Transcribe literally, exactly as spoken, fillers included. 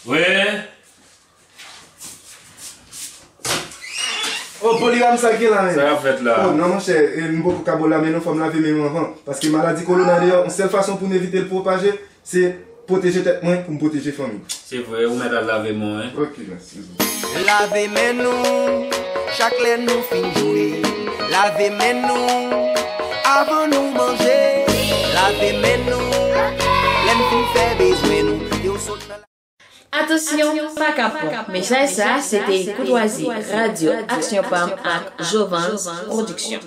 Vre? Oh, Poliram, sa gen la menm? Sa k ap fèt la? Oh, non, monchè, eh, m poko ka bo lamen non, fò m lave men mwen anvan. Paske maladi kolona deyò, yon sèl fason pou m evite l pwopaje, se pwoteje tèt mwen, pou m pwoteje fanmi. Se vre, ou mèt al lave men w, wi. Ok, mèsi. Lave men nou, chak lè nou fin jwe. Lave men nou, avan nou manje. Lave men nou, lè n fin fè bezwen nou. Yo sot nan Atansyon, pa ka pran. Mesaj sa a se te koutwazi Radyo Aksyon Pam ak Jovans Pwodiksyon.